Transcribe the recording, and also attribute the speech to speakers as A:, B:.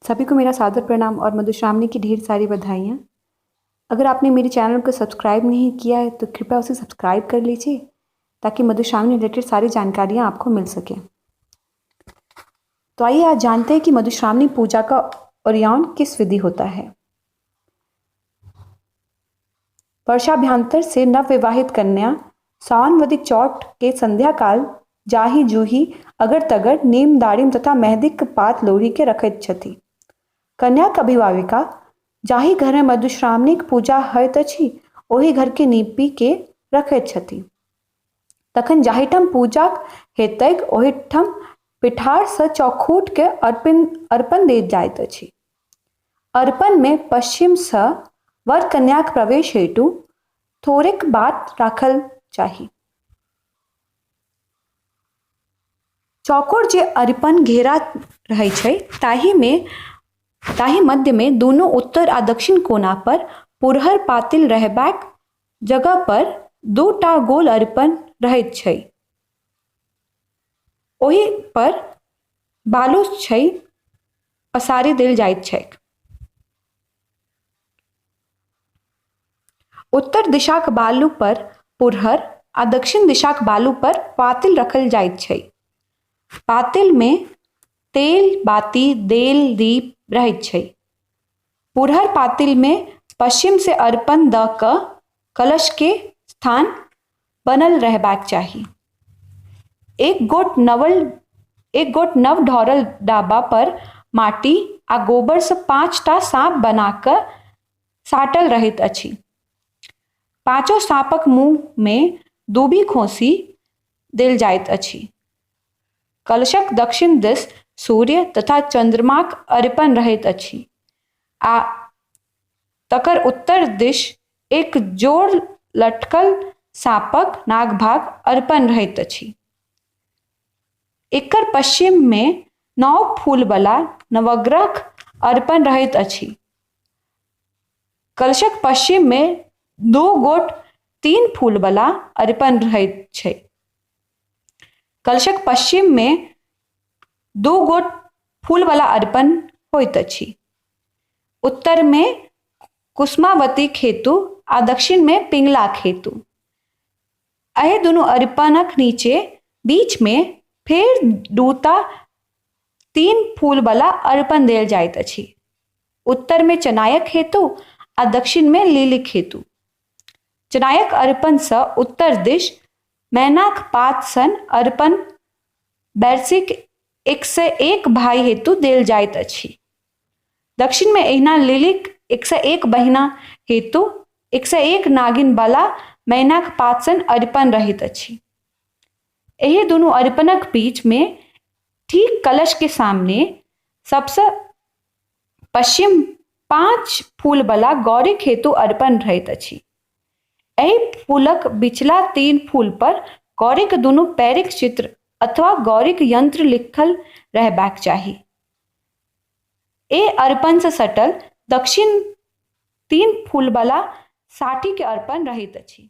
A: सभी को मेरा सादर प्रणाम और मधुश्रावणी की ढेर सारी बधाइयाँ। अगर आपने मेरे चैनल को सब्सक्राइब नहीं किया है तो कृपया उसे सब्सक्राइब कर लीजिए ताकि मधुश्रावणी रिलेटेड सारी जानकारियाँ आपको मिल सके। तो आइए आज जानते हैं कि मधुश्रावणी पूजा का ओरियान किस विधि होता है। वर्षाभ्यंतर से नवविवाहित कन्या सावनवदी चौठ के संध्या काल जाही जूही अगर तगर नीम दाड़िम तथा मेहदीक पात लोढ़ी के रखैत छथि। कन्याक अभिभाविका जाहि घर में मधुश्रावणीक पूजा होइत अछि ओहि घर के नीपि के रखैत छथि। तखन जाहिठाम पूजा हेतैक ओहिठाम पिठार सँ चौखूट के अर्पण अर्पण देल जाइत अछि। अर्पण में पश्चिम सँ वर कन्याक प्रवेश हेतु थोड़ेक बाट राखल चाही। चौकोर जे अरिपन घेरा रहै छै ताहिमे ताहि मध्यमे दुनू उत्तर आ दक्षिण कोना पर पुरहर पातिल रहबाक जगह पर दू टा गोल अरिपन रहैत छै। ओहि पर बालू छै पसारि देल जाइत छैक। उत्तर दिशाक बालू पर पुरहर आ दक्षिण दिशाक बालू पर पातिल रखल जाइत छै। पातिलमे तेल, बाती, देल, दीप रहैत छै। पुरहर पातिलमे पश्चिमसँ अर्पण दऽ कऽ कलशके स्थान बनल रहबाक चाही। एक गोट नवल एक गोट नव ढौरल डाबा पर माटि आ गोबरसँ पाँचटा साँप बना कऽ साटल रहैत अछि। पाँचो साँपक मुँहमे दूभि खोंसि देल जाइत अछि। कलशक दक्षिण दिस सूर्य तथा चन्द्रमाक अरिपन रहैत अछि आ तकर उत्तर दिस एक जोड़ लटकल साँपक नागभाग अरिपन रहैत अछि। एकर पश्चिममे नओ फूलवला नवग्रहक अरिपन रहैत अछि। कलशक पश्चिममे दू गोट तीन फूलवला अरिपन रहैत छै। कलशक पश्चिममे दू गोट फूलवला अरिपन होइत अछि। उत्तरमे कुसुमावतीक हेतु आ दक्षिणमे पिङ्गलाक हेतु। एहि दुनू अरिपनक नीचे बीचमे फेर दूटा तीन फूलवला अरिपन देल जाइत अछि। उत्तरमे चनायक हेतु आ दक्षिणमे लीलीक हेतु। चनायक अरिपनसँ उत्तर दिस मैनाक पात सन अरिपन बैरसीक 101 भाइ हेतु देल जाइत अछि। दक्षिणमे एहिना लिलीक 101 बहिना हेतु 101 नागिनवला मैनाक पात सन अरिपन रहैत अछि। एहि दुनू अरिपनक बीचमे ठीक कलशके सामने सबसँ पश्चिम पाँच फूलवला गौरीक हेतु अरिपन रहैत अछि। एहि फूलक बिचला तीन फूल पर गौरीक दुनू पैरिक चित्र अथवा गौरीक यंत्र लिखल रहबाक चाही। एहि अरिपनसँ सटल दक्षिण तीन फूलवला साठिके अर्पण रहैत अछि।